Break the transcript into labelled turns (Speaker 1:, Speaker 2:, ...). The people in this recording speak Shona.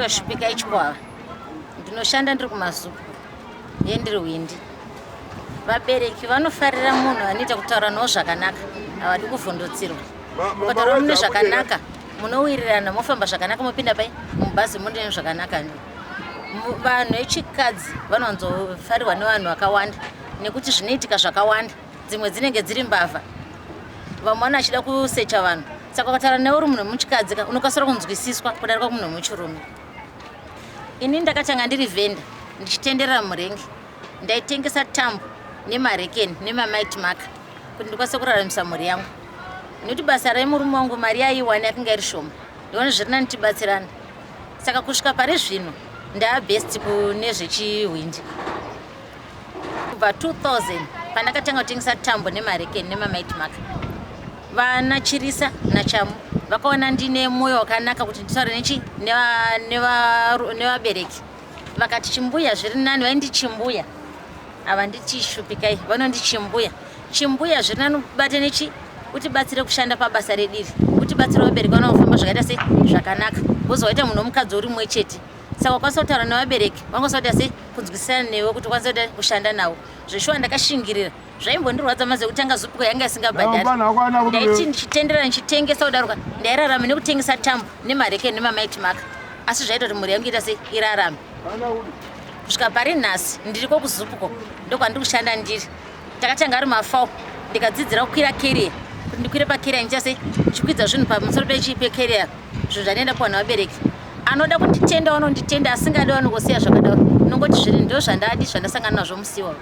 Speaker 1: Ndinoitwa Shupikai Chikwava. Ndinoshanda ndiri kuMazupu uye ndiri hwindi. Vabereki vanofarira munhu anoita kutaura navo zvakanaka, havadi kuvhundutsirwa. Ukataura mune zvakanaka, munowirirana, mofamba zvakanaka, mopinda pai mubhazi mune zvakanaka. Vanhu vechikadzi vanowanzofarirwa nevanhu vakawanda nekuti zvinoitika zvakawanda. Dzimwe dzinenge dziri mbavha, vamwe vana vachida kusecha vanhu. Saka ukataura newe uri munhu wemuchikadzi ka, unokasira kunzwisiswa kudarika munhu wemuchirume. Ini ndakatanga ndiri vhenda ndichitenderera murengi, ndaitengesa tambo nemarekeni nemamait maka kuti ndikwanise kuraramisa mhuri yangu, nekuti basa remurume wangu mari yaiwana yakanga iri shoma. Ndiona zviri nani tibatsirane. Saka kusvika pari zvino ndaa best kune zvechihwindi. Kubva 2000 pandakatanga kutengesa tambo nemarekeni nemamait maka, vana Chirisa naChamu vakaona ndine mwoyo wakanaka kuti nditaure nechi nevabereki, vakati chimbuya zviri nani. Vaindi chimbuya, havanditi Shupikai, vanondi chimbuya. Chimbuya, zviri nani ubate nechi utibatsire kushanda pabasa rediri, utibatsire vabereki vanofamba zvakaita sei zvakanaka, wozi waita munhu womukadzi uri mumwe chete. Saka wakwanisa kutaura nevabereki, vanokwanisa kuita sei kunzwisisana newe kuti ukwanise kuita kushanda navo zveshuwa. Ndakashingirira, zvaimbondirwadza maze kutanga Zupco yanga isingabhadhari. Ndaiti ndichitenderera ndichitengesa kudaruka, ndairarama nekutengesa tambo nemarekeni nemamait maka, asi zvaita kuti mhuri yangu ita sei irarame. Kusvika pari nhasi ndiriko kuZupco, ndokwandiri kushanda ndiri. Takatanga ari mafao, ndikadzidzira kukwira carrier, kuti ndikwire pacarrier ndichita sei ndichikwidza zvinhu pamusoro pecarrier, zvinhu zvandienda kuwana vabereki. Anoda kunditenda vanonditenda, asingadi vanongosiya zvakadaro. Nongoti zviri ndo zvandadi zvandasangana nazvo musiwa.